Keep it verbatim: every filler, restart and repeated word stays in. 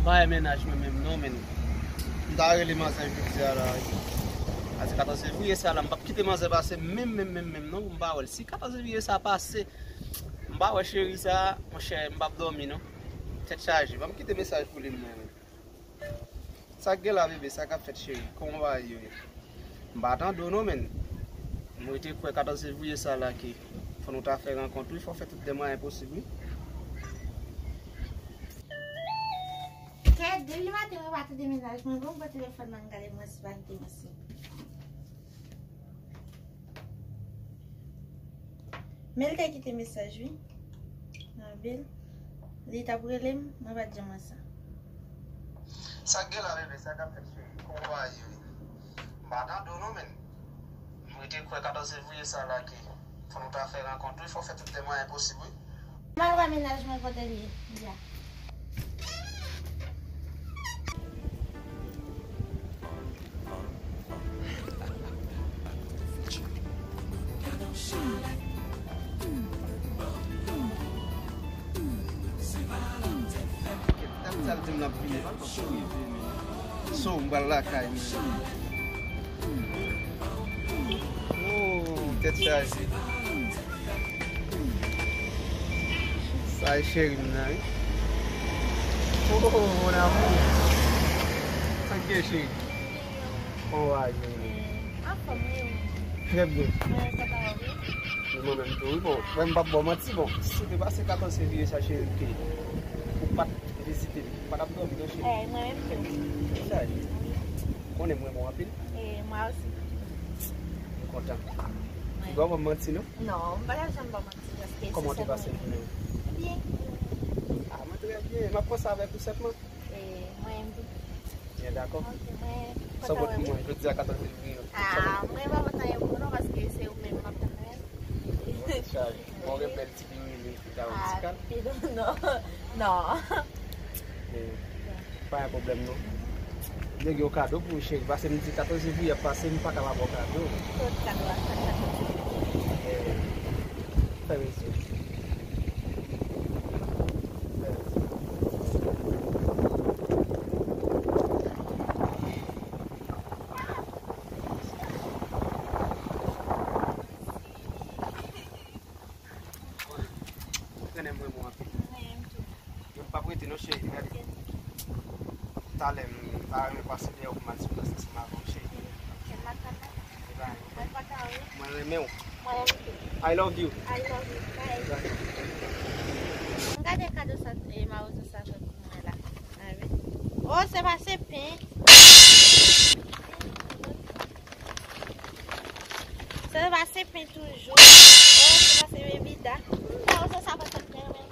Pa gen mennaj mwen menm non, men. M ta rele manzè jodi a la wi. Pase katòz fevriye sa la, m p ap kite manzè pase menm, menm, menm, menm non, pou m pa wè l. Si katòz fevriye sa pase, m pa wè cheri sa, monchè, m p ap dòmi non. Tèt chaje, ban m kite mesaj pou li mwen menm. Sa k gen la, bebe? Sa k ap fèt, cheri? Kòman bagay yo ye? M pa tande w non, men. M rete kwè katòz fevriye sa la ke fò nou ta fè rankont wi, fò fè tout lè mwayen posib wi. Kè depi maten mwen pa tande mesaj mwen, bon, m pran telefòn nan, m gade mwen si pa kite mesaj. Men l te kite mesaj wi. Anpil. Li t ap rele m, mwen pa t janm wè sa. Sa k gen la, bebe? Sa k ap fèt, cheri? Kòman bagay yo ye? M pa tande w non, men. M rete kwè katòz fevriye sa la ke fò nou ta fè rankont wi, fò fè tout lè mwayen posib wi. M al wè mennaj mwen kote l ye, ya. Sa l di m l ap vini, pa l poko rive, men. So, m pral lakay mwen. Oh, tèt chaje. Sa e cheri m nan wi. Oh, mon amour. Sa k gen, cheri? Kòman w ye? Anfòm wi. Trè byen. Mwen kontan wè w wi. Mwen menm tou wi. Bon, mwen m p ap ba w manti, bon, si te pase katòz fevriye sa, cheri, ke ou pa t vizite m, ou pa t ap dòmi non, cheri. Eh, mwen menm tou. Sa e. Konnen mwen bon anpil. Eh, mwen osi. M kontan. Ou pa ban m manti non? Non, m pa t ap janm ba w manti, paske... Kòman w te pase jounen an? Byen. Ah, mwen trè byen. M ap panse avèk ou sèlman. Eh, mwen menm tou. Byen, dakò. Ok, mwen kontan wè w. Sa w pot pou mwen jodi a katòz fevriye? Ah, mwen pa pot anyen pou ou non, paske se ou menm m ap tann wè. Cheri, mwen gen bèl ti piwili, ti kawou, ti kal. Ah, pidon, non. Non. Eh, pa gen pwoblèm non. Mwen gen yon kado pou ou, cheri, paske m di katòz fevriye ap pase, m pa ka pa ba w kado. Kot kado a? Sa k kado? Eh, fè mezi. Ou trennen m vrèman anpil. Mwen menm tou. Yo, m p ap rete non, cheri, gade. Talè m ta renmen pase dèyè w pou m al sou plas ansanm avè w, cheri. Ok, m ap tann ou. Mwen kontan wi. Mwen renmen w. Mwen renmen tou. I love you. I love you. Bye. Bye. M gade kado sa, e, mawozo sa fè pou mwen la. A wi. Oh, se pa se pen. Se pa se pen toujou. Oh, se pa se bebida. Mawozo sa pa fè pen, men.